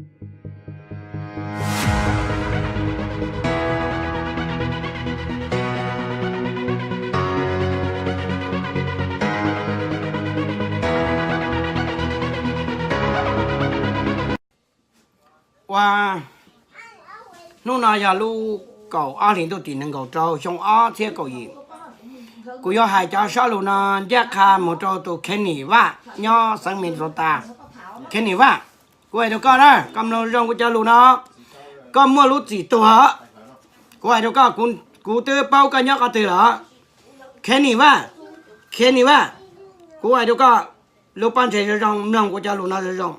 Ua, hnub no yog lub kaum ob hlis ntuj tim nees nkaum rau xyoo ob txhiab kaum yim. Kuv yuav hais cov sab lus no ncaj qha mus rau tus Kenny Vaj nyob xeev Minnesota. Kenny Vaj, kuv hais rau koj na, koj mloog zoo kuv cov lus no, koj muaj lub txim tuag. Kuv hais rau koj, kuv twb paub koj nyob qhov twg lawm. Kenny Vaj, Kenny Vaj, kuv hais rau koj, lub pob ntseg zoo zoo, mloog kuv cov lus no zoo zoo.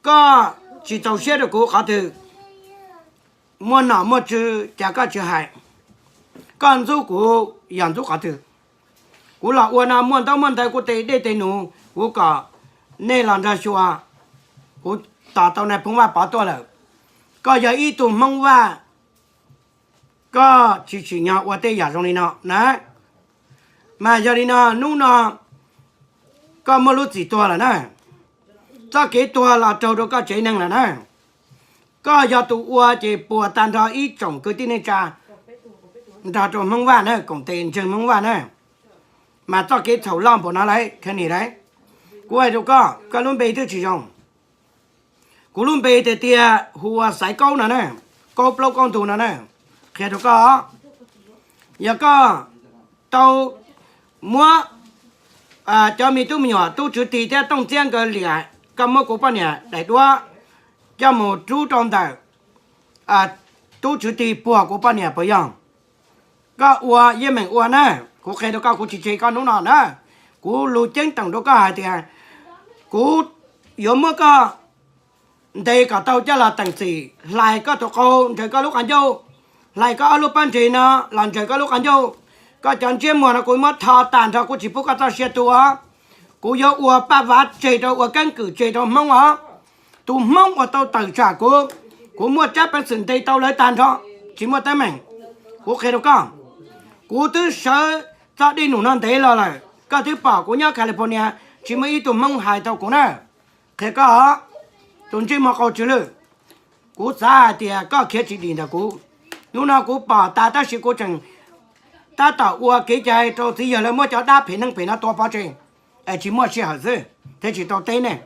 Koj tsis txaus siab rau kuv qhov twg? Muaj nom muaj tswv cas koj tsis hais? Koj ntxub kuv yog ntxub qhov twg? Kuv los ua no muaj ntaub muaj ntawv, kuv tes dej tes num, kuv kom nej los nrog xyuas, kuv tos tau nais phoo Vaj Pov tuaj lawm. Koj yog ib tug Hmoob Vaj, koj tsis tsim nyog ua tej yam zoo li no na. Mas yog li no, hnub no koj muaj lub txim tuag lawm na. Txoj kev tuag los raug rau koj tsev neeg lawm na. Koj yog tus ua ces puas tag nrho ib tsoom kwv tij neej tsa nrog rau Hmoob Vaj na, koom tes ntseeg Hmoob Vaj na. Mas txoj kev txhaum loj npaum no lawm, Kenny lawm. Kuv hais rau koj, koj lub npe twb tsis zoo. Kuv lub npe tiag tiag hu ua Xaiv Kaub no na, Kaub plaub Kaub ntug no na. Qhia rau koj, yog koj tau muab cov me tub me nyuam Tub Tswv Tig thiab Tooj Txiab nkawd liam, koj muab kuv poj niam daim duab coj mus rub rau ntawm Tub Tswv Tig puag kuv poj niam puas yog? Koj ua yeej meem ua na, kuv qhia rau koj, kuv tsis tseg koj hnub no na. Kuv lus ceeb toom rau koj hais tias kuv yuav muab koj ntes kom tau coj los teem txim, hlais koj tus qau ntsawg koj lub qhov ncauj, hlais koj ob lub pob ntseg no los ntsawg koj lub qhov ncauj. Koj cov ntsiab muag no kuv muab tho tag nrho, kuv tsis pub koj txoj sia tu os. Kuv yuav ua paj vav tseg rau, ua keeb kwm tseg rau Hmoob os. Tus Hmoob uas tau tawm tsam kuv, kuv muaj tsab peev xwm ntes tau lawv tag nrho, tsis muaj teeb meem. Kuv qhia rau koj, kuv twb sawv txoj dej num no ntev los lawm, koj twb pom kuv nyob California tsis muaj ib tug Hmoob hais tau kuv na. Qhia koj, tus ntsej muag qau tsw lwj, kuv xav hais tias koj khiav tsis dim ntawm kuv. Hnub no kuv pom tas tab sis kuv tseem tab tom ua kev cai rau txiv yawg lawv muab cov dab phem neeg phem no tua pov tseg, es tsis muaj sij hawm xwb thiaj tsis tau teb nej.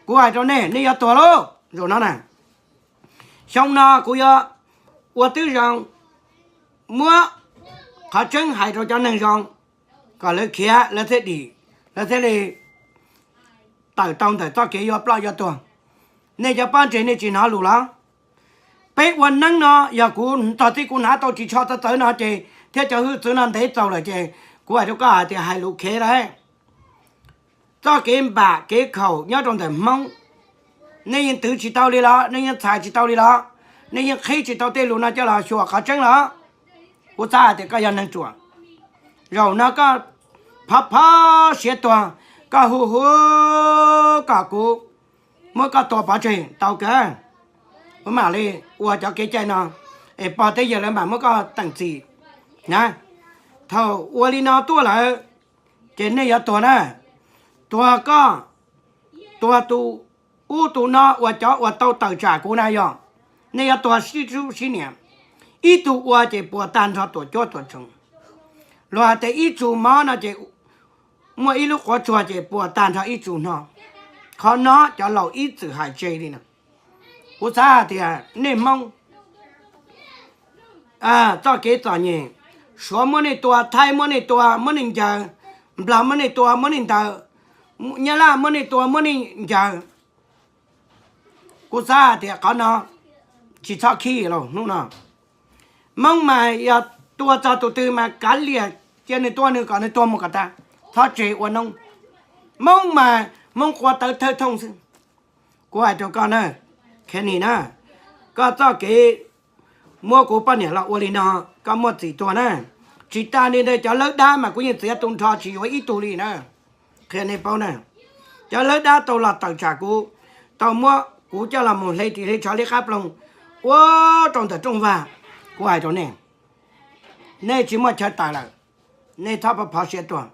Kuv hais rau nej, nej yuav tuag lauj zaum no na. Xyoo no kuv yuav ua twb zoo, muab qhov tseeb hais rau cov neeg zoo, kom lawv khiav lawv thiaj dim, lawv thiaj li tawm tau ntawm txoj kev yuav ploj yuav tuag. Nej cov pob ntseg nej tsis hnov lus los? Peb ua neeb no yog kuv tog tib kuv hnav tau ris tsho txawv txawv no ces thiab cov hwj txwv no ntev txaus lawm ces kuv hais rau koj hais tias hais lus khev lawm. Txoj kev npam kev khaum nyob rau ntawm Hmoob, nej yeej twv tsis tau li los? Nej yeej txhais tsis tau li los? Nej yeej qhib tsis tau tej lus no coj los xyuas qhov tseeb los? Kuv xav hais tias koj yog neeg ruam. Zaum no koj phov phov siav tuag, koj hu hu kom kuv muab koj tua pov tseg tau kawg. Kuv mam li ua cov kev cai no es pog thiab yawg lawv mam muab koj teem txim na. Thaum ua li no tuaj lawm ces nej yuav tuag na. Tuag koj, tuag tus ub tus no uas cov uas tau tawm tsam kuv na yog, nej yuav tuag sib sub sib niam. Ib tug ua ces puas tag nrho tuam cuab tuam tsoom. Luag hais tias ib tsu mob no ces muaj ib lub quav tsuag ces puas tag nrho ib tsu hno. Qhov no cov laus ib txwm hais tseg li na. Kuv xav hais tias nej Hmoob txoj kev txom nyem, Suav muab nej tua, Thaib muab nej tua muab nej ncaws, Nplog muab nej tua muab nej ntaws, Nyab Laj muab nej tua muab nej ncaws. Kuv xav hais tias qhov no tsis txhob khib los hnub no. Hmoob mas yog tua txog tus twg mas kav liam cia nws tua nws kom nws tuag mus kom tag, txhob tseg ua noob. Hmoob mas Hmoob qhua tawv thawj thooj xwb. Kuv hais rau koj na, Kenny na, koj txoj kev muab kuv poj niam los ua li no, koj muaj txim tuag na. Tsis tas li ntawd cov lawb dab mas kuv yeej txiav tu nrho tsis yuav ib tug li na. Qhia nej paub na, cov lawb dab tau los tawm tsam kuv, tau muab kuv coj los mus hle ris hle tsho liab qab ploog ua rau ntawm rooj vag. Kuv hais rau nej, nej tsis muaj chaw tawm lawm, nej txhob phov siav tuag.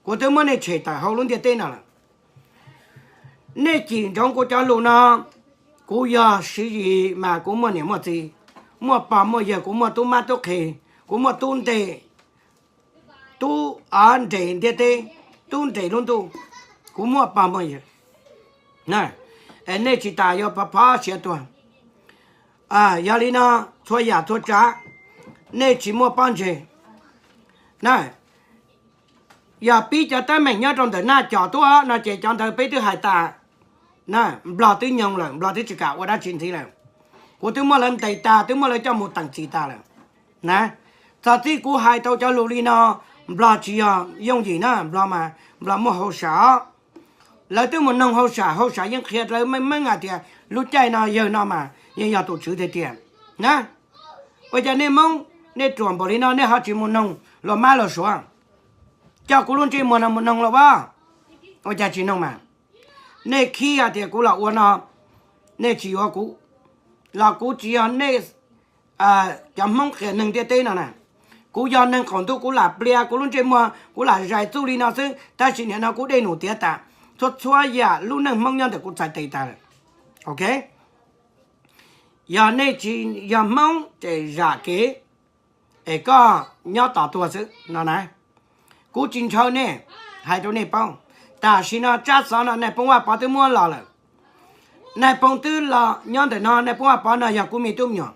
Kuv twb muab nej tshem tawm hauv lub ntiaj teb no lawm. Nej cim ntsoov kuv cov lus no, Kuv yog Siv Yis mas kuv muaj niam muaj txiv, muaj pog muaj yawg, kuv muaj tub mab tub qhe, kuv muaj tub nres, tub nres ntiaj teb, tub nres lub ntuj, kuv muaj pog muaj yawg. Nej tsis tas yuav pov phob siav tuag. Yog li no, txhua yam txhua tsav nej tsis muaj pob ntseg na. Yog pib cov teeb meem nyob rau ntawm Naj Cos tuaj no ces cov ntawd peb twb hais tas na, Nplog twb nyoog lawm, Nplog twb tsis kam ua dab tsi ntxiv lawm. Kuv twb muab lawv ntes tas, twb muab lawv coj mus teem txim tas lawm na. Txog txij kuv hais tau cov lus li no, Nplog tsis yog yooj yim na, Nplog mas Nplog muaj hauj sam os. Lawv twb mus noog hauj sam, hauj sam yeej qhia lawv meej meej hais tias lub caij no yawg no mas yeej yog tus tswv tiag tiag na. Ua cas nej Hmoob nej ruam npaum li no nej ho tsis mus noog luag mab luag suav? Coj kuv lub ntsej muag no mus noog los as. Ua cas tsis noog mas? Nej khib hais tias kuv los ua no, nej tsis yuav kuv los kuv tsis yog nej cov Hmoob qias neeg ntiaj teb no na. Kuv yog neeg qaum ntuj, kuv lam plias kuv lub ntsej muag, kuv lam zais txuj li no xwb, tab sis nim no kuv dej num tiav tas, txhua txhua yam lub neej Hmoob nyob ntawm kuv txhais tes tas lawm. Ok, yog nej tsis yog Hmoob ces zam kev es koj nyob tos tuag xwb no na. Kuv tsis ntshaw nej, hais rau nej paub, tam sim no tsab xov no Nais Phoo Vaj Pov twb muab los lawm. Nais Phoo twb los nyob ntawm no, Nais Phoo Vaj Pov no yog kuv me tub me nyuam.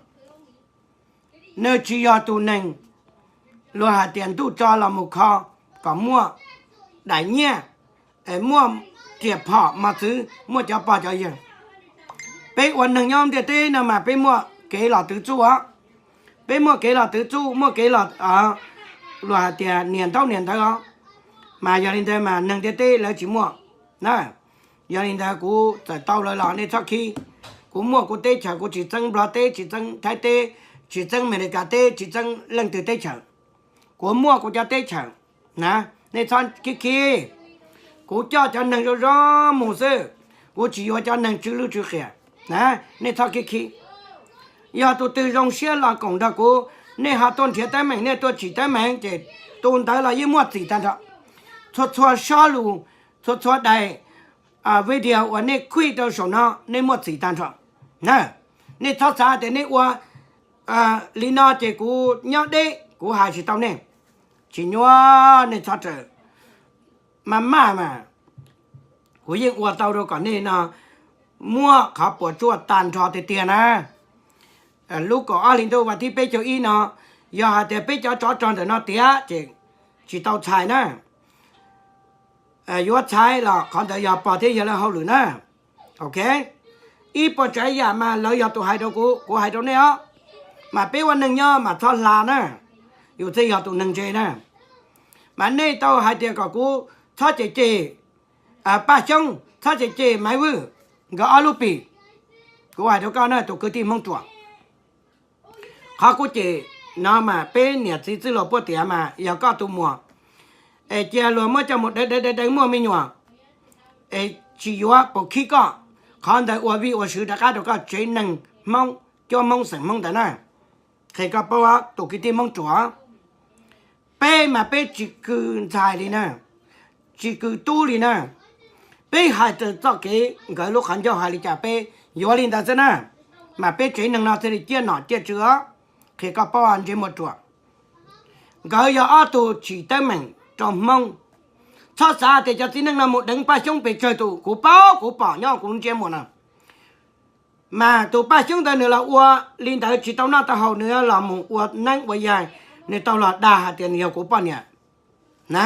Nws tsis yog tus neeg luag hais tias ntuj tso los mus kho kom muaj daim nyiaj, muaj riam phom mos txwv, muaj cov pog cov yawg. Peb ua neeg nyob ntiaj teb no mas peb muaj kev los twv txuj os. Peb muaj kev los twv txuj, muaj kev los, luag hais tias niam ntaub niam ntawv os. Mas yog li ntawd mas neeg ntiaj teb lawv tsis muaj na. Yog li ntawd kuv txawm tau lawv los nej txhob khib. Kuv muaj kuv teb chaws, kuv tsis txeeb Nplog teb, tsis txeeb Thaib teb, tsis txeeb Amelikas teb, tsis txeeb leej twg teb chaws. Kuv muaj kuv cov teb chaws na, nej txhob khib khib. Kuv coj cov neeg zoo zoo mus xwb, kuv tsis yuav cov neeg tsw lwj tsw qias na, nej txhob khib khib. Yog tus twg zoo siab los koom nrog kuv, nej ho tuaj nrhiav teeb meem, nej tuaj tsim teeb meem ces tus ntawd los yeej muaj txim tag nrho. Txhua txhua sob lus, txhua txhua daim video uas nej khij rau saum no nej muaj txim tag nrho na. Nej txhob xav tias nej ua li no ces kuv nyob deb kuv hais tsis tau nej. Tsis nyuaj, nej txhob raws maj maj mas. Kuv yeej ua tau rau kom nej no muaj qhov puas tsuaj tag nrho tiag tiag na. Lub kaum ob hli ntuj vas thib peb caug ib no, yog hais tias peb cov tsov rog ntawm no tiav ces tsis tau txhais na. Yuav txhais los qhov ntawd yog pog thiab yawg lawv hauj lwm na. Ok, ib puas tsav yam mas lawv yog tus hais rau kuv, kuv hais rau nej os. Mas peb ua neeg nyob mas txhob hla na, yus thiaj yog tus neeg ntse na. Mas nej tau hais tias kom kuv txhob cem cem Paj Xyoob, txhob cem cem Maiv Vwj, nkawd ob lub pim. Kuv hais rau koj na tus kwv tij Hmoob ruam, qhov kuv cem no mas peb niam txiv txwj laug puab tiav mas yog koj tus muam es cia luag muab coj mus deev deev deev deev muaj me nyuam es tsis yuav puas khib koj. Qhov ntawd ua vij ua sw rov qab rau koj tsev neeg Hmoob, cuab Hmoob xeem Hmoob ntawd na. Qhia koj paub tus kwv tij Hmoob ruam, peb mas peb tsis kws ntxhais li na, tsis kws tub li na. Peb hais raws txoj kev nkawd lub qhov ncauj hais li cas peb yuav li ntawd xwb na. Mas peb tsev neeg no thiaj li ciaj nom ciaj tswv os. Qhia koj paub ntse muaj ruam, nkawd yog ob tug tsim teeb meem rau Hmoob. Txhob xav tias cov txiv neej no mus deev Paj Xyoob pes tsawg tus, kuv paub kuv pom nyob kuv ntsia muag no. Mas tus Paj Xyoob ntawd nws los ua li ntawd tsis tau noj tau haus, nws los mus ua neeb ua yaig, nws tau los dag hais tias nws yog kuv poj niam na.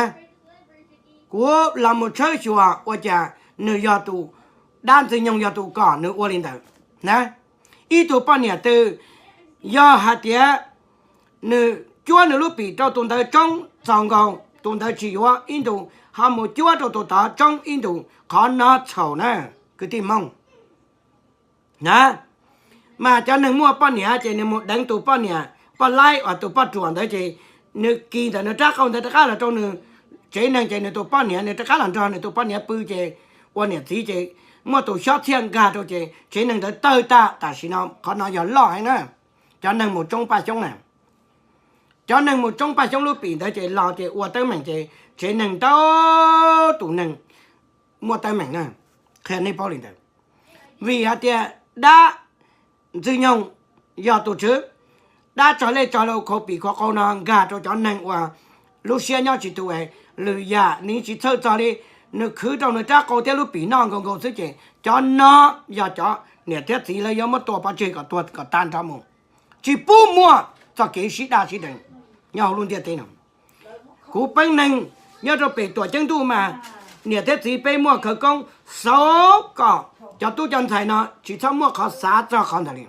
Kuv los mus tshawb xyuas ua cas nws yog tus dab Ntxwg Nyoog yog tus kom nws ua li ntawd na. Ib tug poj niam twg yog hais tias nws cuab nws lub pim rau tus ntawd tsoob txaus nkaus, tus ntawd tsis yuav ib ntus, ho mus cuab rau tus tod tsoob ib ntus, qhov no txhaum na, kwv tij Hmoob na. Mas cov neeg muaj poj niam ces nws mus deev tus poj niam poj laib uas tus poj ruam ntawd ces nws kis ntawm nws rab qau ntawd rov qab los rau nws tsev neeg ces nws tus poj niam nws rov qab los nrog nws tus poj niam pw ces ua niam txiv ces muaj tus xyob txhiaj nkag rau ces tsev neeg ntawd tawg tag. Tam sim no qhov no yog loj heev na. Cov neeg mus tsoob Paj Xyoob na, cov neeg mus tsoob Paj Xyoob lub pim ntawd ces los ces ua teeb meem ces tsev neeg ntau tus neeg muaj teeb meem na. Qhia nej paub li ntawd, vim hais tias dab Ntxwg Nyoog yog tus tswv, dab tsog lej tsog laus khau pim khau qau no nkag rau cov neeg uas lub siab nyob tsis tus es lwm yam nws tsis txhawj txog li, nws khwv rau nws rab qau thiab lub pim noj nkaus nkaus xwb ces cov no yog cov niam thiab txiv lawv yuav muab tua pov tseg kom tuag kom tag nrho mus, tsis pub muaj txoj kev sib daj sib deev nyob hauv lub ntiaj teb no. Kuv peeb neeg nyob rau pem Tuam Ceeb Ntuj mas niam thiab txiv peb muaj khawv koob xauv kom cov tub cov ntxhais no tsis txhob muaj qhov xav txog qhov ntawd li,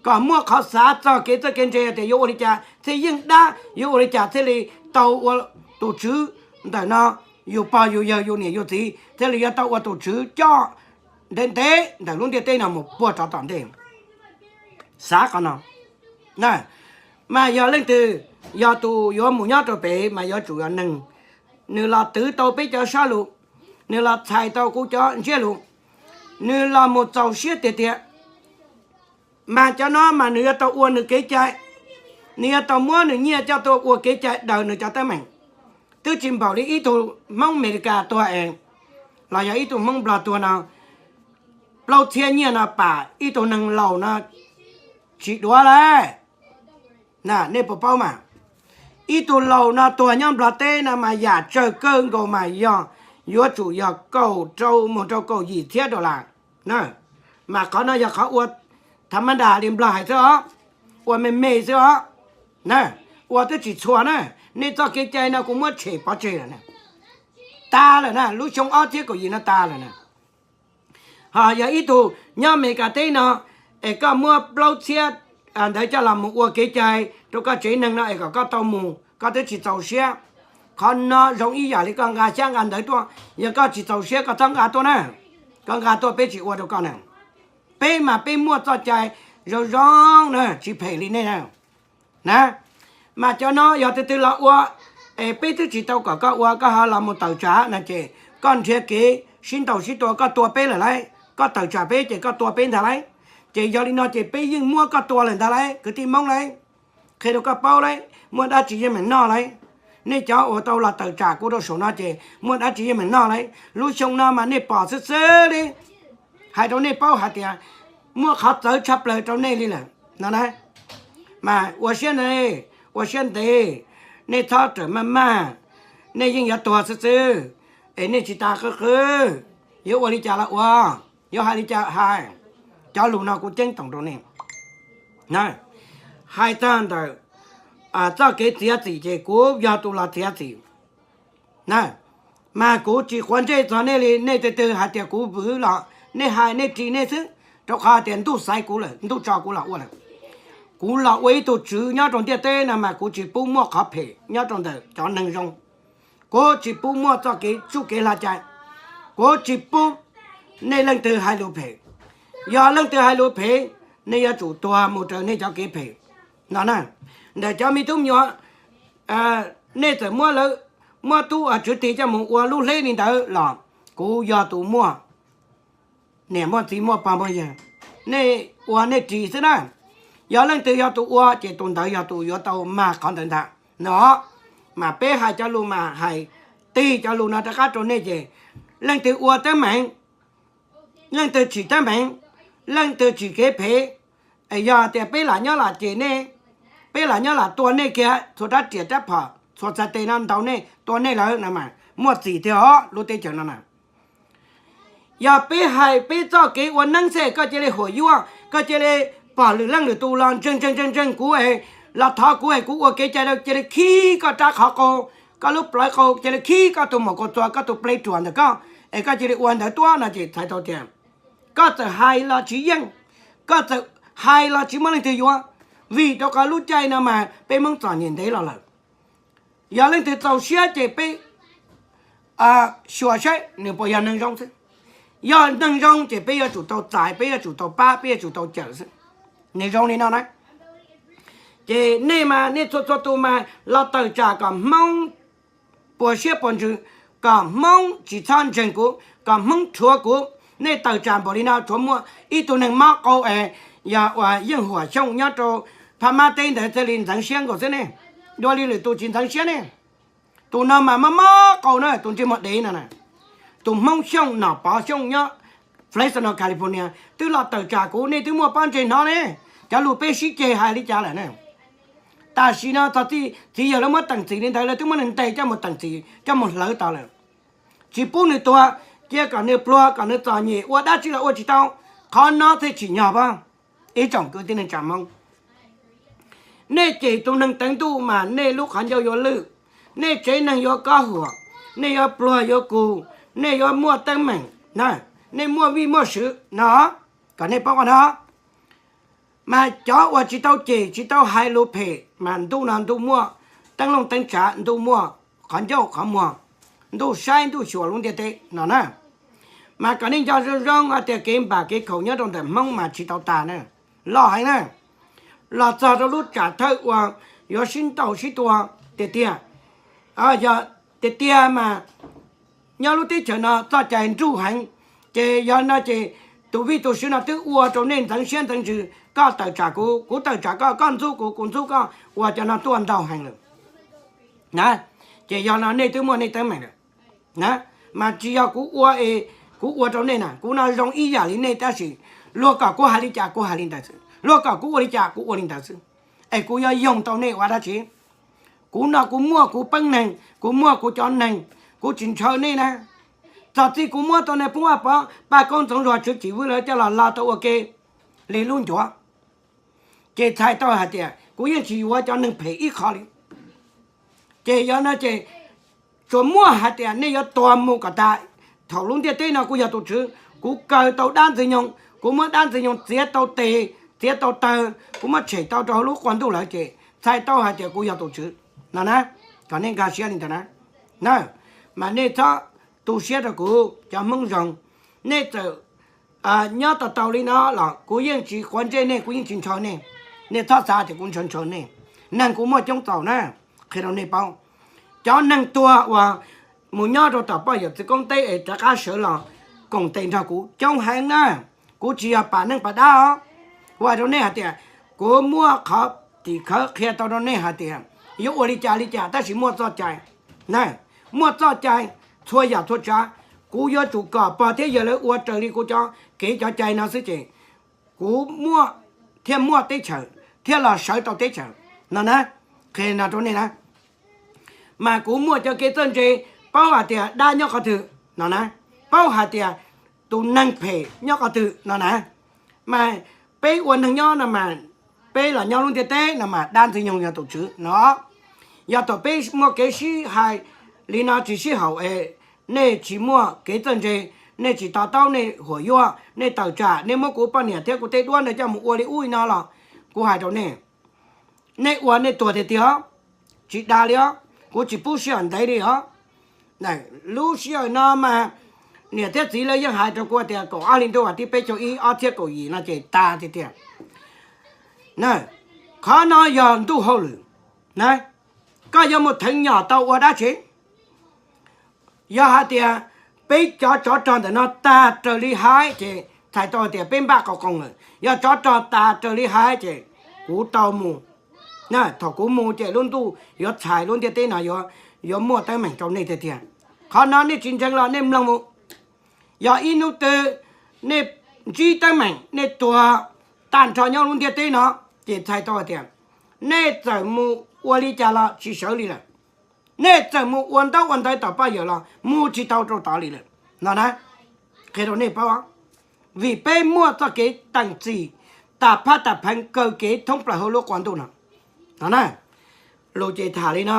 kom muaj qhov xav txog kev txawj kev ntse tias yuav ua li cas thiaj yeej dab, yuav ua li cas thiaj li tau ua tus tswv ntawm no yus pog yus yawg yus niam yus txiv thiaj li yuav tau ua tus tswv coj ntev ntev ntawm lub ntiaj teb no mus puag rov tom ntej. Xav qhov no. Mas yog leej twg yog tus yuav mus nyob rau pem mas yuav tsum yog neeg nws los twv tau peb cov sab lus, nws los txhais tau kuv cov ntsiab lus, nws los mus txaus siab tiag tiag. Mas cov no mas nws yuav tau ua nws kev cai, nws yuav tau muab nws nyiaj coj tuaj ua kev cai daws nws cov teeb meem. Twb tsis npaum li ib tug Hmoob Amelikas tuag es, los yog ib tug Hmoob Nplog tuag no, plaub txhiab nyiaj no pam ib tug neeg laus no tsis duav lawm. Nej puas paub mas, ib tug laus no tuag nyob Nplog teb no mas yam tsawg kawg nkaus mas yog yuav tsum yog kaum rau mus rau kaum yim txhiab dollar na. Mas qhov no yog qhov ua thav mab das li Nplog hais xwb os, ua me me xwb os na, ua twb tsis txhua na. Nej txoj kev cai no kuv muab tshem pov tseg lawm na, tas lawm na, lub xyoo ob txhiab kaum yim no tas lawm na. Ho yog ib tug nyob Amelikas teb no es koj muab plaub txhiab ntawd coj los mus ua kev cai rau koj tsev neeg no es kom koj tau mus, koj twb tsis txaus siab. Qhov no zoo ib yam li koj nqa xyab nqa ntawv tuaj, yog koj tsis txaus siab koj txhob nqa tuaj na, koj nqa tuaj peb tsis ua rau koj na. Peb mas peb muaj txoj cai zoo zoo na, tsis phem li nej na. Na, mas cov no yog tus twg los ua es peb twb tsis tau kom koj ua koj ho los mus tawm tsam no ces koj nrhiav kev sib ntaus sib tua, koj tua peb lawm lauj, koj tawm tsam peb ces koj tua peb ntag lauj. Ces yog li no ces peb yeej muab koj tua lawm ntag lauj kwv tij Hmoob lauj. Qhia rau koj paub lauj, muaj dab tsi yeej meem noj lauj. Nej cov uas tau los tawm tsam kuv rau saum no ces muaj dab tsi yeej meem noj lauj. Lub xyoo no mas nej pom xwb xwb li, hais rau nej paub hais tias muaj qhov txawv tshaj plaws rau nej li lawm no na. Mas ua siab ntev, ua siab ntev, nej txhob rawm maj maj, nej yeej yuav tuag xwb xwb, es nej tsis tas qw qw, yuav ua li cas los ua, yuav hais li cas hais. Cov lus no kuv ceeb toom rau nej. Hais txog ntawm txoj kev txiav txim ces kuv yog tus los txiav txim na. Mas kuv tsis quav ntsej txog nej li, nej tus twg hais tias kuv vwm los nej hais nej ris nej xwb, rau qhov tias ntuj xaiv kuv lawm, ntuj tso kuv los ua lawm. Kuv los ua ib tug tswv nyob rau ntiaj teb no mas kuv tsis pub muaj qhov phem nyob rau ntawm cov neeg zoo. Kuv tsis pub muaj txoj kev tsuj kev hla cai, kuv tsis pub nej leej twg hais lus phem. Yog leej twg hais lus phem, nej yuav tsum tuag mus raws nej cov kev phem no na. Ntawm cov me tub me nyuam, nej txawm muab lawv, muab tub tswv tig coj mus ua lub hleb li ntawd los kuv yog tus muaj niam muaj txiv muaj pog muaj yawg, nej ua nej ris xwb na. Yog leej twg yog tus ua ces tus ntawd yog tus yuav tau mag qhov ntawd ntag no. Mas peb hais cov lus mas hais tig cov lus no rov qab rau nej ces leej twg ua teeb meem, leej twg tsim teeb meem, leej twg tsim kev phem, es yog tias peb lam nyob lam cem nej, peb lam nyob lam tua nej kiag txhua rab riam rab phom, txhua txhais tes no ntaus nej tua nej lawm no mas muaj txim tiag os lub teb chaws no na. Yog peb hais peb txoj kev ua neeb xwb koj cia li huam yuav, koj cia li pom lwm leej lwm tus los ntseeg ntseeg ntseeg ntseeg kuv es los thov kuv es kuv ua kev cai rau, cia li khib koj rab qhov qau, koj lub plawv qau, cia li khib koj tus maum kaus txuas, koj tus pleg ruam ntawm koj, es koj cia li ua ntawd tuab no ces txhais tau tias koj txawm hais los tsis yeej, koj txawm hais los tsis muaj leej twg yuav, vim rau qhov lub caij no mas peb Hmoob txom nyem ntev los lawm. Yog leej twg txaus siab ces peb xyuas saib nws puas yog neeg zoo xwb. Yog neeg zoo ces peb yuav tsum tau txais, peb yuav tsum tau pab, peb yuav tsum tau cawm xwb. Nws zoo li no na. Ces nej mas nej txhua txhua tus mas los tawm tsam kom Hmoob puas siab puas ntsws, kom Hmoob tsis txhob ntseeg kuv, kom Hmoob rhuav kuv. Nej tawm tsam npaum li no rhuav muaj ib tug neeg mob qau es yog uas Yeej Huam Xyooj nyob rau Phab Mab teb ntawd thiaj li ntxeev siab nkaus xwb ne. Dua li lwm tus tsis ntxeev siab ne. Tus no mas mob mob qau na, tus ntsej muag dev no na. Tus Hmoob Xyooj Nom Pov Xyooj nyob Fresno, California twb los tawm tsam kuv, nej twb muaj pob ntseg hnov ne. Cov lus peb sib ceg hais li cas lawm ne? Tam sim no txog txiv yawg lawv muab teem txim li ntawd, lawv twb muab neeg ntes coj mus teem txim, coj mus hlawv tau lawm. Tsis pub nws tuag, cia kom nws pluag, kom nws txom nyem, ua dab tsi los ua tsis tau. Qhov no thiaj tsim nyog pab ib tsoom kwv tij neej tsa Hmoob. Nej cem tus neeg teev ntuj mas nej lub qhov ncauj yuav lwj, nej tsev neeg yuav kob huam, nej yuav pluag yuav kug, nej yuav muaj teeb meem na, nej muaj vij muaj sw no, kom nej paub qhov no. Mas cov uas tsis tau cem tsis tau hais lus phem mas ntuj no ntuj muaj teeb looj teeb tsav, ntuj muaj qhov ncauj qhov muag, ntuj saib ntuj xyuas lub ntiaj teb no na. Mas kom nej nco zoo zoo hais tias kev npam kev khaum nyob rau ntawm Hmoob mas tsis tau tas na, loj heev na. Los txog rau lub tsam thawj uas yuav sib ntaus sib tua tiag tiag, yog tiag tiag mas nyob lub teb chaws no txoj cai nruj heev, ces yog no ces tus vij tus sw no twb ua rau nej ntxeev siab ntxeev ntsws, koj tawm tsam kuv, kuv tawm tsam koj, koj ntxub kuv, kuv ntxub koj, ua cov no tuaj ntau heev lawm na. Ces yog no nej twb muaj nej teeb meem lawm na. Mas tsis yog kuv ua es kuv ua rau nej na, kuv no zoo ib yam li nej tab sis luag kom kuv hais li cas kuv hais li ntawd xwb, luag kom kuv ua li cas kuv ua li ntawd xwb. Es kuv yuav yoog tau nej ua dab tsi? Kuv no kuv muaj kuv peeb neeg, kuv muaj kuv cov neeg, kuv tsis ntshaw nej na. Txog txij kuv muab tau nej Poob Vaj Pov, Paj Koob, Ntxoov Zuag, Tswv Cim Vwj lawv coj los lo tau ua ke li lub ncuav, ces txhais tau hais tias kuv yeej tsis yuav cov neeg phem ib qho li. Ces yog no ces tsuas muaj hais tias nej yuav tuag mus kom tas. Thaum lub ntiaj teb no kuv yog tus tswv, kuv kaw tau dab Ntxwg Nyoog, kuv muab dab Ntxwg Nyoog txiav tau tes, txiav tau taw, kuv muab tshem tau rau hauv lub qua ntuj lawm ces txhais tau hais tias kuv yog tus tswv no na. Kom nej nkag siab li ntawd na. Na, mas nej txhob tu siab rau kuv cov Hmoob zoo. Nej txawm nyob tau tau li no los kuv yeej tsis quav ntsej nej, kuv yeej tsis ntshaw nej. Nej txhob xav tias kuv ntshaw ntshaw nej. Neeg kuv muaj coob txaus na, qhia rau nej paub. Cov neeg tuag uas mus nyob rau tom poj yawm txiv koob teb es rov qab sawv los koom tes nrog kuv coob heev na. Kuv tsis yog pam neej pam dab os. Kuv hais rau nej hais tias kuv muaj qhov tim khawv qhia tau rau nej hais tias yuav ua li cas li cas tab sis muaj txoj cai na, muaj txoj cai txhua yam txhua tsav. Kuv yuav tsum kom pog thiab yawg lawv ua raws li kuv cov kev cov cai no xwb ces kuv muaj, thiaj muaj teb chaws, thiaj los sawv tau teb chaws no na. Qhia no rau nej na. Mas kuv muaj cov kev txawj ntse, paub hais tias dab nyob qhov twg no na, paub hais tias tus neeg phem nyob qhov twg no na. Mas peb ua neeg nyob no mas peb los nyob lub ntiaj teb no mas dab Ntxwg Nyoog yog tus tswv no. Yog thaum peb muaj kev sib hais li no tsis sib haum es nej tsis muaj kev txawj ntse, nej tsis to taub, nej huam yuaj, nej tawm tsam, nej muab kuv poj niam thiab kuv tej duab ntawd coj mus ua li ub li no los kuv hais rau nej, nej ua nej tuag tiag tiag os. Tsis dag li os, kuv tsis pub sij hawm ntev li os. Lub sij hawm no mas niam thiab txiv lawv yeej hais rau kuv tias kaum ob hli ntuj vas thib peb caug ib ob txhiab kaum yim no ces tas tiag tiag. Qhov no yog ntuj hauj lwm na. Koj yuav mus theev nyom tau ua dab tsi? Yog hais tias peb cov tsov rog ntawm no tag raws li hais ces txhais tau hais tias peb npaj qau qoo lawm. Yog tsov rog tas raws li hais ces kuv tau mus. Thaum kuv mus ces lub ntuj yuav txhais lub ntiaj teb no yuav muaj teeb meem rau nej tiag tiag. Qhov no nej tsis ntseeg los nej mloog mus. Yog ib hnub twg nej ntsib teeb meem nej tuag tag nrho nyob lub ntiaj teb no, ces txhais tau hais tias nej txawm mus ua li cas los tsis sawv li lawm. Nej txawm mus ua ntaub ua ntawv tom poj yawm los mus tsis tau rau tod li lawm no na. Qhia rau nej paub, vim peb muaj txoj kev teem txim tas phab tas pheev kaw kev thoob plaws hauv lub qua ntuj no. No na, lus ces tham li no,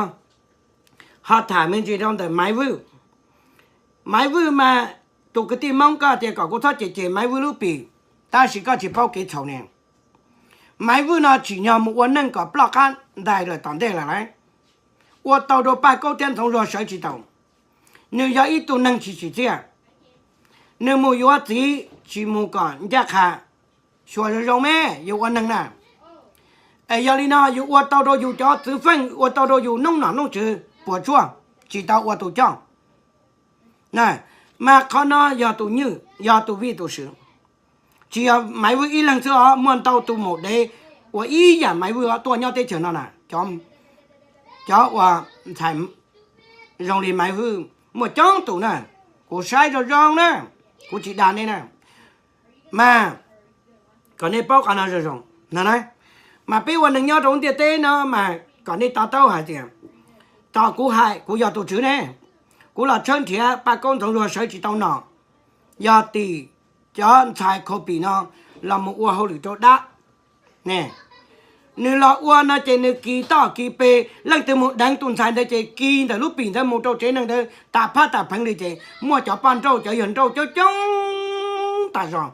ho tham me ntsis rau ntawm Maiv Vwj. Maiv Vwj mas tus kwv tij Hmoob koj tias kom kuv txhob cem cem Maiv Vwj lub pim, tab sis koj tsis paub kev txhaum ne. Maiv Vwj no tsim nyog mus ua neej kom ploj qab ntais lawm tom ntej lawm lauj. Ua tau rau Paj Kaub thiab Ntxoov Zuag sawv tsis tau. Nws yog ib tug neeg tsis tsim txiaj. Nws mus yuav txiv tsis mus kom ncaj qha. Xyuas zoo zoo me, yus ua neeg na. Es yog li no yus ua tau rau yus cov txwv feej, ua tau rau yus noob nom noob tswv puas tsuaj, tsis tau ua tus coj. Mas qhov no yog tus nywj, yog tus vij tus sw. Tsis yog Maiv Vwj ib leeg xwb os, muaj ntau tus maum dev ua ib yam Maiv Vwj os tuaj nyob teb chaws no na. Cov uas ntxhais zoo li Maiv Vwj muaj coob tus na, kuv saib zoo zoo na, kuv tsis dag nej na. Mas kom nej paub qhov no zoo zoo no na. Mas peb ua neeg nyob rau lub ntiaj teb no mas kom nej to taub hais tias, tos kuv hais, kuv yog tus tswv ne, kuv los tshawb nrhiav Paj Kaub Ntxoov Zuag sawv tsis tau nom, yog tim cov ntxhais COVID no los mus ua hauj lwm rau dab ne. Nws los ua no ces nws kis toj kis pes, leej twg mus deev tus ntxhais ntawd ces kis ntawm lub pim ntawd mus rau tsev neeg ntawd tas phab tas pheev li ces muaj cov poj nrauj cov yawg nrauj coob coob tas zog.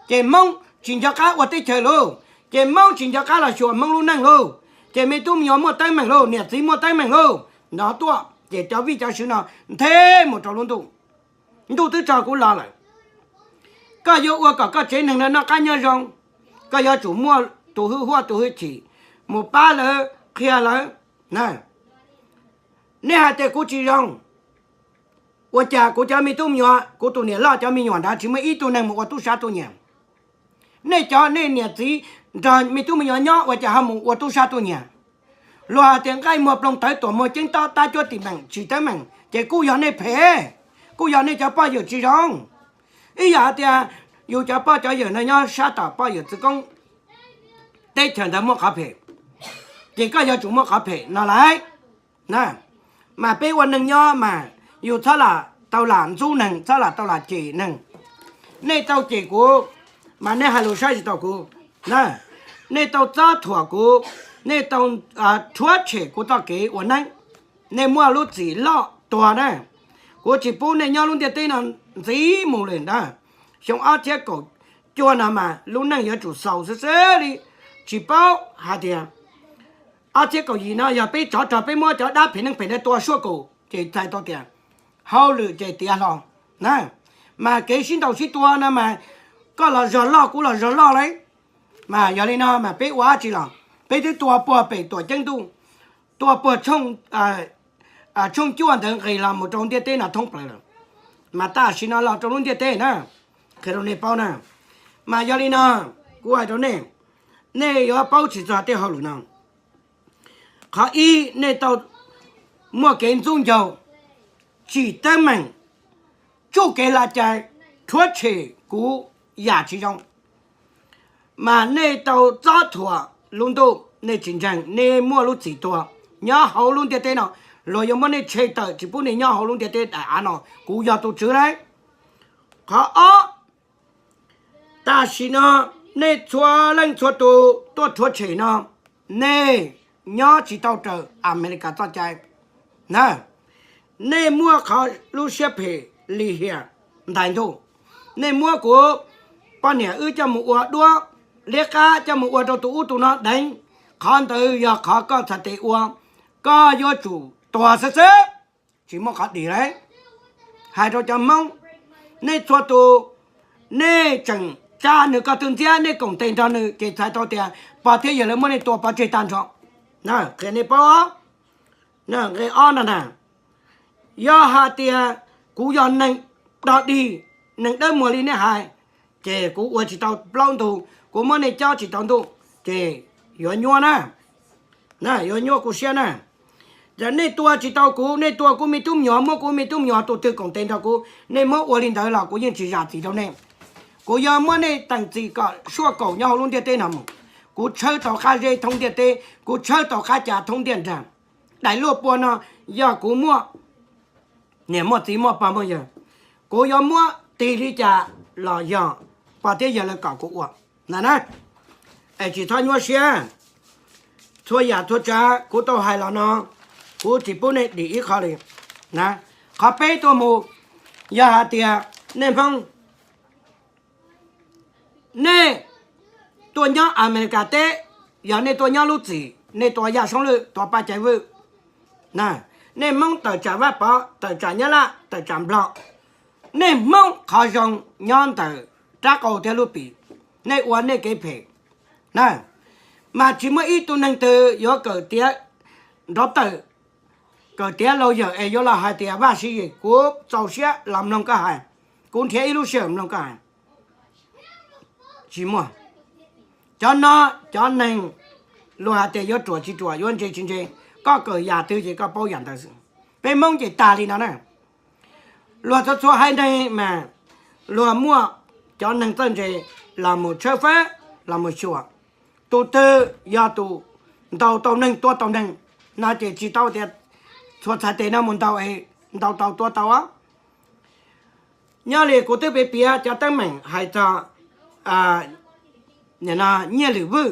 Ces Hmoob tsis nco qab ua teb chaws lauj, ces Hmoob tsis nco qab los xyuas Hmoob lub neej lauj, ces me tub me nyuam muaj teeb meem lauj, niam txiv muaj teeb meem lauj, nrov tuaj ces cov vij cov sw no nthe mus rau lub ntuj. Ntuj twb tso kuv los lawm. Koj yuav ua kom koj tsev neeg no noj qab nyob zoo, koj yuav tsum muaj tus hwj huaj tus hwj chim mus pab lawv qhia lawv. Nej hais tias kuv tsis zoo, ua cas kuv cov me tub me nyuam, kuv tus niam loj cov me nyuam nrad tsis muaj ib tug neeg mus ua tub sab tub nyiag? Nej cov nej niam txiv nrog me tub me nyuam nyob ua cas ho mus ua tub sab tub nyiag? Luag hais tias nqaij muag ploog tawv tuam muag ceeb tob tab cuab tim meem tsis teeb meem ces kuj yog nej phem, kuj yog nej cov poj yawm tsis zoo. Ib yam hais tias yus cov poj cov yawm no nyob sab tom poj yawm txwv koob, teb chaws ntawd muaj qhov phem, ces koj yuav tsum muaj qhov phem no lauj. Mas peb ua neeg nyob mas yus txhob lam tau lam ntxub neeg, txhob lam tau lam cem neeg. Nej tau cem kuv, mas nej hais lus saib tsis taus kuv. Nej tau txob thuam kuv, nej tau rhuav tshem kuv txoj kev ua neeb. Nej muaj lub txim loj tuag na. Kuv tsis pub nej nyob lub ntiaj teb no ntxiv mus li ntag. Xyoo ob txhiab kaum cuaj no mas lub neej yuav tsum xaus xwb xwb li. Tsis paub hais tias ob txhiab kaum yim no yog peb tsov rog peb muab cov dab phem neeg phem ntawd tua suaj kaum ces txhais tau tias hauj lwm ces tiav hlo na. Mas kev sib ntaus sib tua no mas koj los zog loj kuv los zog loj lauj. Mas yog li no mas peb ua dab tsi los peb twb tua puag pem Tuam Ceeb Ntuj, tua puag tshooj cuaj ntawd nqis los mus rau ntiaj teb no thoob plaws lawm. Mas tam sim no los rau lub ntiaj teb na, qhia rau nej paub na. Mas yog li no kuv hais rau nej, nej yuav paub tsis txog tej hauj lwm no. Qhov ib, nej tau muaj kev ntxub ncaug, tsim teeb meem, tsuj kev hla cai, rhuav tshem kuv yam tsis zoo. Mas nej tau txob thuam lub ntuj, nej tsis ntseeg, nej muaj lub txim tuag. Nyob hauv lub ntiaj teb no, luag yuav muab nej tshem tawm tsis pub nej nyob hauv lub ntiaj teb daim av no, kuv yog tus tswv lauj. Qhov ob, tam sim no nej txhua leej txhua tus tuaj rhuav tshem no, nej nyob tsis tau raws Amelikas txoj cai na. Nej muaj qhov lub siab phem lim hiam ntais ntuj. Nej muab kuv poj niam wb coj mus ua duab liab qab, coj mus ua rau tus ub tus no deev, qhov ntawd yog qhov koj txhais tes ua, koj yuav tsum tuag xwb xwb, tsis muaj qhov dim lauj. Hais rau cov Hmoob, nej txhua tus, nej tseem tsa nws ko tw ntxiab, nej koom tes nrog nws ces txhais tau tias pog thiab yawg lawv muab nej tua pov tseg tag nrho. Qhia nej paub, nqe ob no na, yog hais tias kuv yog neeg dog dig, neeg dawb muag li nej hais, ces kuv ua tsis tau plaub ntug, kuv muab nej cob tsis tau ntuj, ces yuav nyuaj na, yuav nyuaj kuv siab na. Yog nej tua tsis tau kuv, nej tua kuv me tub me nyuam, muab kuv me tub me nyuam tus twg koom tes nrog kuv, nej muab ua li ntawd los kuv yeej tsis zam txim rau nej. Kuv yuav muab nej teem txim kom suaj kaum nyob hauv lub ntiaj teb no mus. Kuv tshawb tau qab zeb thoob ntiaj teb, kuv tshawb tau qab ca thoob ntiaj nrag. Daim luaj pua no yog kuv muaj niam muaj txiv muaj pog muaj yawg, kuv yuav muab tig li cas los yog pog thiab yawg lawv kom kuv ua na na. Es tsis txhob nyuaj siab. Txhua yam txhua tsav kuv tau hais los no, kuv tsis pub nej dim ib qho li na. Qhov peb tuaj mus, yog hais tias nej Hmoob, nej tuaj nyob Amelikas teb, yog nej tuaj nyob lub txim, nej tua Yaj Soob Lwj, tua Paj Cai Vwj, nej Hmoob tawm tsam Vaj Pov, tawm tsam Nyab Laj, tawm tsam Nplog, nej Hmoob qhov zoo nyob ntawm rab qau thiab lub pim, nej ua nej kev phem na. Mas tsis muaj ib tug neeg twg yuav kawm tiav nrov tawm, kawm tiav laus yawm es yuav los hais tias Vaj Siv Yim, kuv txaus siab los mloog koj hais, kuv nrhiav ib lub sij hawm mloog koj hais. Tsis muaj. Cov no, cov neeg luag hais tias yuav ruam tsis ruam, yuav ntse tsis ntse, koj kawm yam twg ces koj paub yam ntawd xwb. Peb Hmoob ces tag li no na. Luag txhua txhua haiv neeg mas luag muaj cov neeg txawj ntse los mus tshawb fawb los mus xyuas. Tus twg yog tus ntaus tau neeg tua tau neeg no ces tsis tau tias txhua txhais tes no mus ntaus es ntaus tau tua tau os. Nyob li kuv twb piav piav cov teeb meem hais txog Nyiaj Lwm Vwj,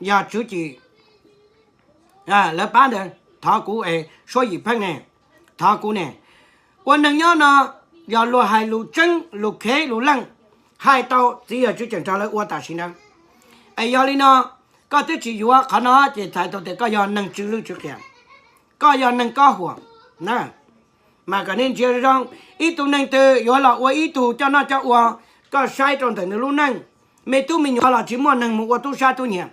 yog tswv yim lawv pab ntawd thov kuv es Suab Yim Pheej ne, thov kuv ne. Ua neeg nyob no yog luag hais lus tseeb lus khev lus leej, hais tau txiv yawg tswv tseem nrog lawv ua tam sim ntawd. Es yog li no koj twb tsis yuav qhov no ces txhais tau tias koj yog neeg tsw lwj tsw qias, koj yog neeg kob huam na. Mas kom nej ntsia zoo zoo, ib tug neeg twg yuav los ua ib tug coj noj coj ua, koj saib rau ntawm nws lub neej, me tub me nyuam los tsis muaj neeg mus ua tub sab tub nyiag.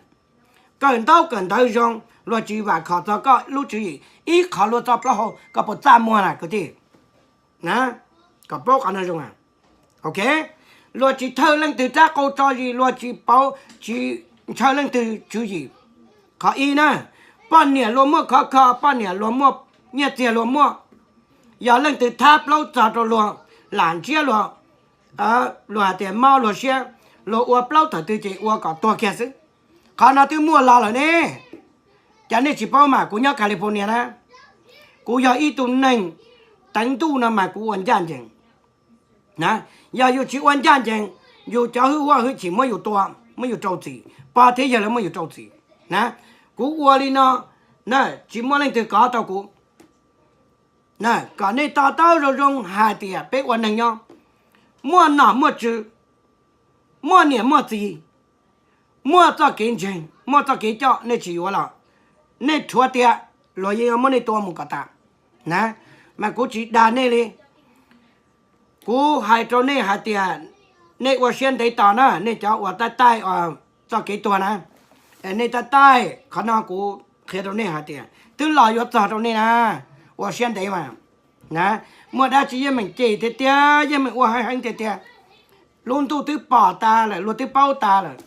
Kawm ntaub kawm ntawv zoo, luag tsis vam khom txog koj lub tswv yim ib qho luaj txoj plaub hau, koj puas txaj muag na kwv tij? Na, kom paub qhov no zoo. Ok, luag tsis thawj leej twg rab qau tso zis, luag tsis pauv tsis ntshaw leej twg tswv yim. Qhov ib na, poj niam luag muaj khov kho, poj niam luag muaj nyiaj txiag luag muaj, yog leej twg thab plaub txog rau luag, lam ntsiab luag, luag hais tias mob luag siab, luag ua plaub thaum twg ces ua kom tuag kiag xwb. Qhov no twb muaj los lawm ne. Cas nej tsis paub mas kuv nyob California na, kuv yog ib tug neeg teev ntuj no mas kuv ua ncaj ncees. Yog yus tsis ua ncaj ncees, yus cov hwj huam hwj chim muab yus tua, muab yus rau txim, pog thiab yawg lawv muab yus rau txim na. Kuv ua li no, tsis muaj leej twg kov tau kuv. Kom nej to taub zoo zoo hais tias peb ua neeg nyob, muaj nom muaj tswv, muaj niam muaj txiv, muaj txoj kev ntseeg, muaj txoj kev coj, nej tsis yuav los nej rhuav tias luag yeej yuav muab nej tua mus kom tas na. Mas kuv tsis dag nej li. Kuv hais rau nej hais tias nej ua siab ntev tos na, nej cov uas taij taij txoj kev tuag na, nej taij taij qhov no kuv qhia rau nej hais tias twb los yuav txog rau nej na, ua siab ntev mas na. Muaj dab tsi yeej meem cem tiag tiag, yeej meem ua heev heev tiag tiag. Lub ntuj twb pom tas lawm, luag twb paub tas lawm.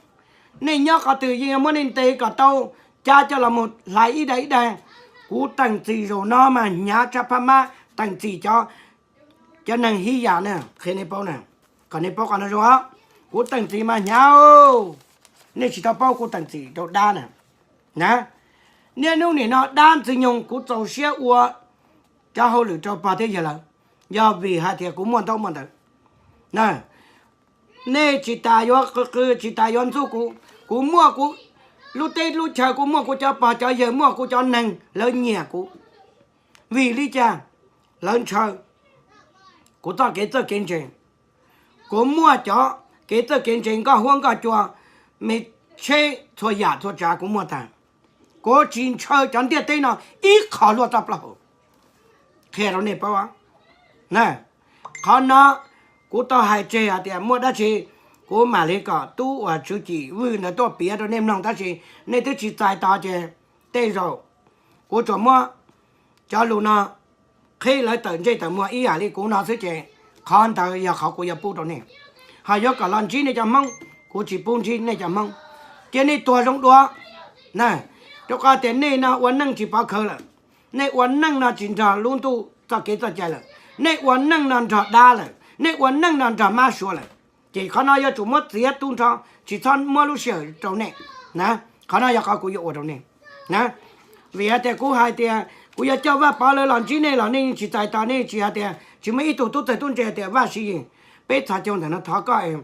Nej nyob qhov twg yeej yuav muab nej ntes kom tau cab coj los mus hlais ib daim ib daim. Kuv teem txim zaum no mas hnyav tshaj phab mab teem txim cov, cov neeg hib yam na, qhia nej paub na, kom nej paub qhov no zoo. Kuv teem txim mas hnyav, nej tsis tau paub kuv teem txim rau dab na. Na, niaj hnub nim no dab Ntxwg Nyoog kuv txaus siab ua cov hauj lwm rau pog thiab yawg lawv, yog vim hais tias kuv muaj ntaub muaj ntawv. Nej tsis tas yuav qw qw, tsis tas yuav ntxub kuv. Kuv muaj kuv lub teb lub chaw, kuv muaj kuv cov pog cov yawg, muaj kuv cov neeg lawv nyiam kuv. Vim li cas? Lawv ntshaw kuv txoj kev txawj kev ntse. Kuv muaj cov kev txawj kev ntse nkoj huab nkoj cua, me tsheb txhua yam txhua tsav kuv muaj tag. Kuv tsis ntshaw cov ntiaj teb no ib qho luaj txoj plaub hau. Qhia rau nej paub, qhov no kuv tau hais tseg hais tias muaj dab tsi kuv mam li kom tub uas Tswv Cim Vwj ntawd tuaj piav rau nej mloog, tab sis nej twb tsis txais tos ces tej zaum kuv tsuas muab cov lus no qhib lawv tawm ntsej tawm muag ib yam li kuv no xwb ces qhov ntawd yog qhov kuv yuav pub rau nej. Ho yuav kom los ntsib nej cov Hmoob, kuv tsis pub ntsib nej cov Hmoob. Cia nej tuag zoo dua na, rau qhov tias nej no ua neej tsis pov khawv lawm. Nej ua neej no tsis nrog lub ntuj txoj kev txoj cai lawm. Nej ua neej no nrog dab lawm, nej ua neej no nrog mab suav lawm. Ces qhov no yuav tsum muab txiav tu nrho, tsis txhob muab lub sij hawm rau nej na. Qhov no yog qhov kuv yuav ua rau nej na. Vim hais tias kuv hais tias kuv yuav coj Vaj Pov lawv los ntsib nej los nej yeej tsis txais tos, nej tsis hais tias tsis muaj ib tug tub txawg tub ntse hais tias Vaj Siv Yis, peb txhos caug ntawm no thov koj,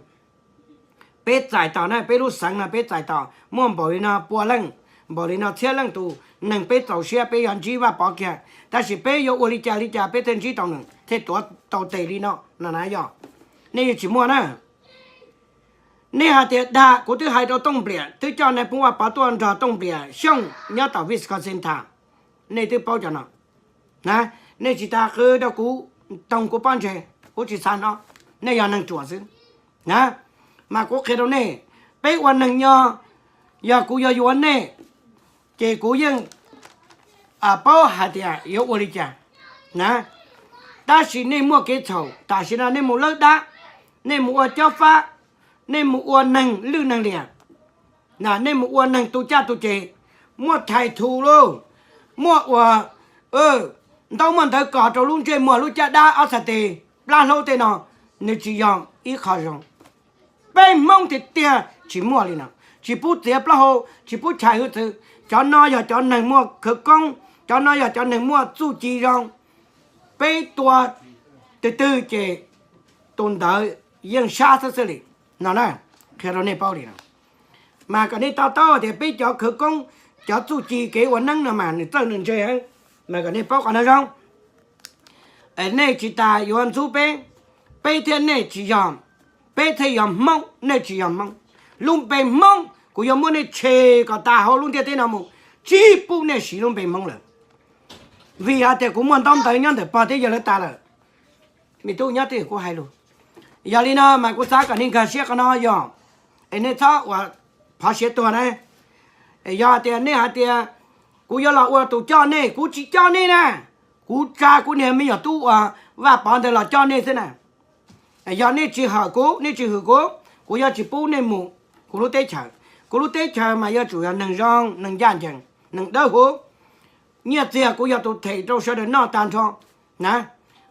peb txais tos na, peb lub xeev no peb txais tos muaj npaum li no pua leej, npaum li no txhiab leej tus neeg, peb txaus siab peb yuav ntsib Vaj Pov kiag, tab sis peb yuav ua li cas li cas peb thiaj ntsib tau nws thiaj tuav tau tes li no no na yog. Nej yeej tsis muaj na. Nej hais tias dag, kuv twb hais rau Tooj Npliam, twb coj nais phoo Vaj Pov tuaj nrog Tooj Npliam Xyooj nyob tom Wisconsin tham. Nej twb paub cov no na. Nej tsis tas qw rau kuv, toog kuv pob ntseg, kuv tsis xav hnov. Nej yog neeg ruam xwb na. Mas kuv qhia rau nej, peb ua neeg nyob, yog kuv yuav yuav nej ces kuv yeej paub hais tias yuav ua li cas na. Tab sis nej muaj kev txhaum, tam sim no nej mus lawb dab, nej mus ua cob fab, nej mus ua neeg lwj neeg liam, nej mus ua neeg tu caj tu ces, muaj thais thu lauj, muaj ua ntaub muaj ntawv kos rau lub ntsej muag lub caj dab ob txhais tes, plab hlaub tej no, nws tsis yog ib qho zoo. Peb Hmoob tiag tiag tsis muaj li no, tsis pub txiav plaub hau, tsis pub chais hwj txwv. Cov no yog cov neeg muaj khawv koob, cov no yog cov neeg muaj txuj ci zoo. Peb tua twg twg ces tus ntawd yeej sab xwb xwb li no na, qhia rau nej paub li no. Mas kom nej to taub tias peb cov khawv koob, cov txuj ci kev ua neeb no mas nws txawj nws ntse, mas kom nej paub qhov no zoo. Nej tsis tas yuav ntxub peb, peb thiab nej tsis yog, peb thiaj yog Hmoob, nej tsis yog Hmoob. Lub npe Hmoob kuv yuav muab nej tshem kom tas hauv lub ntiaj teb no mus, tsis pub nej siv lub npe Hmoob lawm. Vim hais tias kuv muaj ntaub ntawv nyob ntawm pog thiab yawg lawv tas lawm. Me tub nyob twj ywm kuv hais lus. Yog li no mas kuv xav kom nej nkag siab qhov no yog, es nej txhob ua phov siav tuag na. Yog tias nej hais tias kuv yuav los ua tus coj nej, kuv tsis coj nej na. Kuv tsa kuv niag me nyuam tub uas Vaj Pov ntawd los coj nej xwb na. Yog nej tsis hawm kuv, nej tsis hwm kuv, kuv yuav tsis pub nej mus kuv lub teb chaws. Kuv lub teb chaws mas yuav tsum yog neeg zoo, neeg ncaj ncees, neeg dawb huv. Nyiaj txiag kuv yog tus them rau sawv daws noj tag nrho na.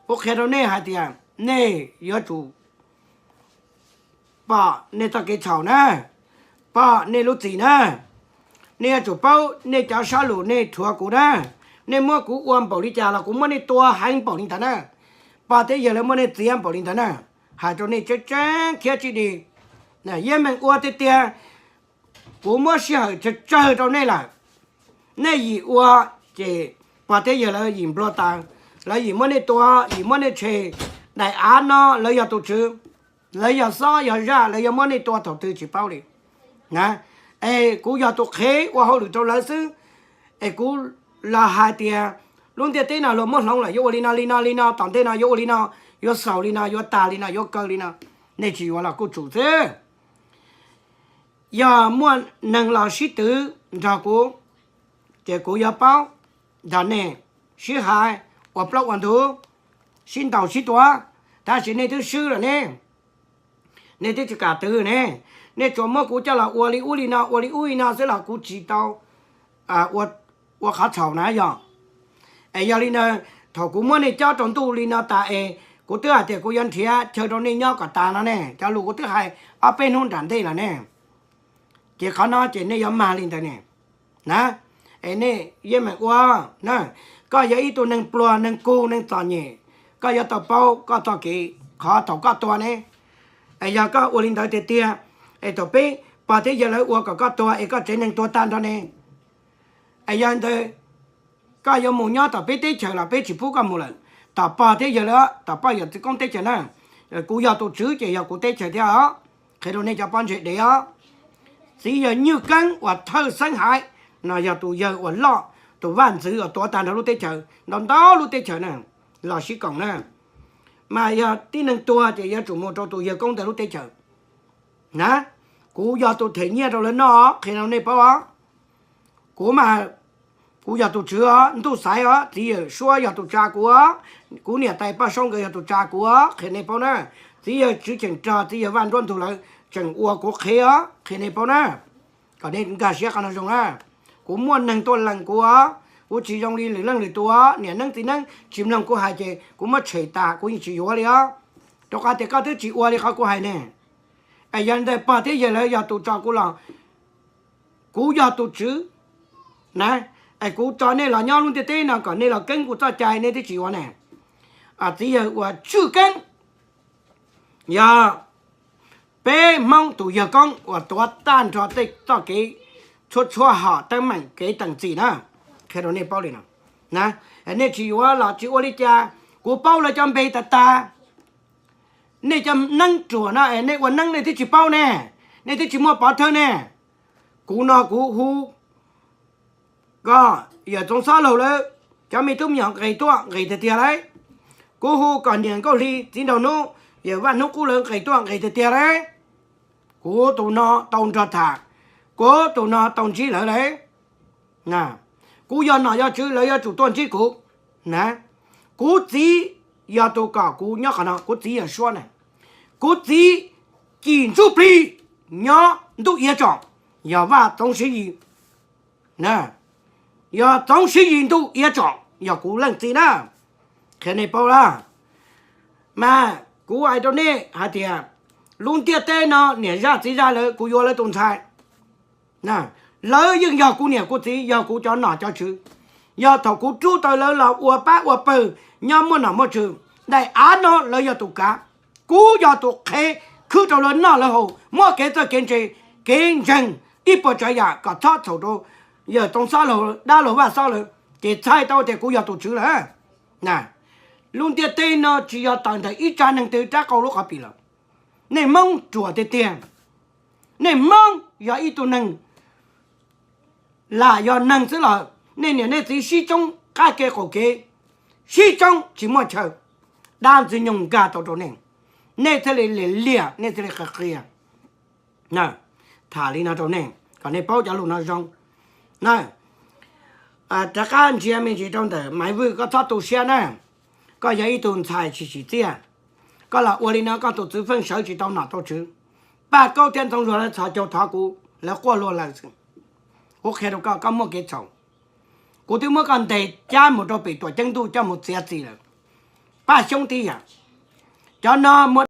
Kuv qhia rau nej hais tias nej yuav tsum pom nej txoj kev txhaum na, pom nej lub txim na. Nej yuav tsum paub nej cov sab lus nej rhuav kuv na. Nej muab kuv ua npaum li cas los kuv muab nej tua heev npaum li ntawd na. Pog thiab yawg lawv muab nej txiav npaum li ntawd na. Hais rau nej tseeb tseeb thiab tsis dig, yeej meem ua tiag tiag. Kuv muab sij hawm tsawg tsawg rau nej lawm. Nej yim ua, ces pog thiab yawg lawv yim nplua taws, lawv yim muab nej tua, yim muab nej tshem. Daim av no lawv yog tus tswv, lawv yog xob yog zaj, lawv yuav muab nej tua thaum twg tsis paub li na. Es kuv yog tus qhev ua hauj lwm rau lawv xwb. Es kuv los hais tias lub ntiaj teb no luag muab hloov lawm yuav ua li no li no li no, tom ntej no yuav ua li no, yuav xaus li no, yuav tag li no, yuav kaw li no. Nej tsis yuav los kuj tsum xwb. Yog muaj neeg los sib twv nrog kuv, ces kuv yuav paub nrog nej sib hais, ua plaub ua ntug, sib ntaus sib tua, tab sis nej twb swb lawm ne. Nej twb tsis kam twv ne. Nej tsuas muab kuv coj los ua li ub li no, ua li ub li no xwb los kuv tsis tau ua qhov txhaum na yog. Es yog li ntawd, thaum kuv muab nej cob rau ntuj li no tas es kuv twb hais tias kuv yuav nrhiav chaw rau nej nyob kom tas no ne. Cov lus kuv twb hais ob peb hnub nram ntej lawm ne. Ces qhov no ces nej yuav mag li ntawd ne na. Es nej yeej meem ua na. Koj yog ib tug neeg pluag, neeg kug, neeg txom nyem, koj yuav tau paub koj txoj kev qhov thaum koj tuag ne. Es yog koj ua li ntawd tiag tiag, es thaum peb pog thiab yawg lawv ua kom koj tuag es koj tsev neeg tuag tag nrho ne. Es yog ntawd, koj yuav mus nyob tom peb teb chaws los peb tsis pub koj mus lawm. Tom pog thiab yawg lawv, tom poj yawm txiv koob teb chaws na. Kuv yog tus tswv ces yog kuv teb chaws thiab os. Qhia rau nej cov pob ntseg dev os. Txiv yawg Nywj Keeb uas thawj xeeb haiv no yog tus yawg uas loj, tus vaj ntxwv uas tuav tag nrho lub teb chaws, ntau ntau lub teb chaws na, los sib koom na. Mas yog tib neeg tuag ces yuav tsum mus rau tus yawg koob ntawd lub teb chaws na. Kuv yog tus them nyiaj rau lawv noj, qhia rau nej paub os. Kuv mas, kuv yog tus tswv os, ntuj xaiv os, txiv yawg Suab yog tus tsa kuv os, kuv niam tais Paj Saub nkawd yog tus tsa kuv os, qhia nej paub na. Txiv yawg Tswv Cheem Rog, txiv yawg Vaj Nruab Ntug lawv tseem ua kuv qhev os, qhia nej paub na. Kom nej nkag siab qhov no zoo na. Kuv muaj neeg tuaj lees kuv os, kuv tsis zoo li lwm leej lwm tus os, niam neeb txiv neeb tsis mloog kuv hais ces kuv muab tshem tas kuv yeej tsis yuav li os. Rau qhov tias koj twb tsis ua li qhov kuv hais ne. Es yog li ntawd pog thiab yawg lawv yog tus tso kuv los, kuv yog tus tswv na, es kuv tso nej los nyob lub ntiaj teb no kom nej los keeb kuv txoj cai nej twb tsis yuav ne. Txiv yawg uas Tswj Keeb, yog peb Hmoob tus yawg koob uas tuav tag nrho tej txoj kev txhua txhua hom teeb meem kev teem txim na, qhia rau nej paub li no na. Nej tsis yuav los tsis ua li cas, kuv paub lawv cov npe tag tag. Nej cov neeb ruam no es nej ua neeb nej twb tsis paub ne, nej twb tsis muaj pov thawj ne. Kuv no kuv hu kom yawm Txoov Xob Laug lawv cov me tub me nyuam nqis tuaj nqis tiag tiag lauj. Kuv hu kom niam Nkauj Hli, txiv nraug hnub, yawm Vaj Hnub Qub lawv nqis tuaj nqis tiag tiag lauj. Kuv tus no tau nrog tham, kuv tus no tau ntsib lawv lauj. Kuv yog nom yog tswv lawv yuav tsum tuaj ntsib kuv na. Kuv txiv yog tus kom kuv nyob qhov no, kuv txiv yog Suab na. Kuv txiv Cim Ntsuj Plig nyob Ntuj Iav Tsoom, yog Vaj Txoov Siv Yis, yog Txoov Siv Yis Ntuj Iav Tsoom yog kuv leej txiv na. Qhia nej paub lawm. Mas kuv hais rau nej hais tias Lub ntiaj teb no niam zaj txiv zaj lawv, kuv yuav lawv tus ntxhais, lawv yeej yog kuv niam kuv txiv, yog kuv cov nom cov tswv. Yog thaum kuv rub tau lawv los ua pab ua pawg, nyob muaj nom muaj tswv, daim av no lawv yog tus kav, kuv yog tus qhev khwb rau lawv noj lawv haus, muab kev txawj kev ntse, kev ntseeg, ib puas tsav yam kom txhob txhaum rau yawm Tooj Xob dab laug Vaj Xob lawm, ces txhais tau tias kuv yog tus tswv lawm. Lub ntiaj teb no tsis yog tawm ntawm ib tsav neeg twg rab qau lub qhov pim lawm. Nej Hmoob ruam tiag tiag. Nej Hmoob yog ib tug neeg lam yog neeg xwb los nej niam nej txiv sib tsoob qab kev qaum kev, sib tsoob tsis muaj chaw, dab ntxwg nyoog nkag tau rau nej, nej thiaj li liam liam, nej thiaj li qia qia. Tham li no rau nej kom nej paub cov lus no zoo. Rov qab ntsia me ntsis rau ntawm Maiv Vwj, koj txhob tu siab na. Koj yog ib tug ntxhais tsis tsim txiaj, koj los ua li no koj tus txwv feej sawv tsis tau nom tau tswv. Paj Kaub thiab Ntxoov Zuag lawv txhos caug thov kuv, lawv quaj luag lawm xwb. Kuv qhia rau koj, koj muaj kev txhaum. Kuv twb muab koj ntes cab mus rau pem Tuam Ceeb Ntuj coj mus txiav txim lawm. Paj Xyoob tib yam. Cov no muaj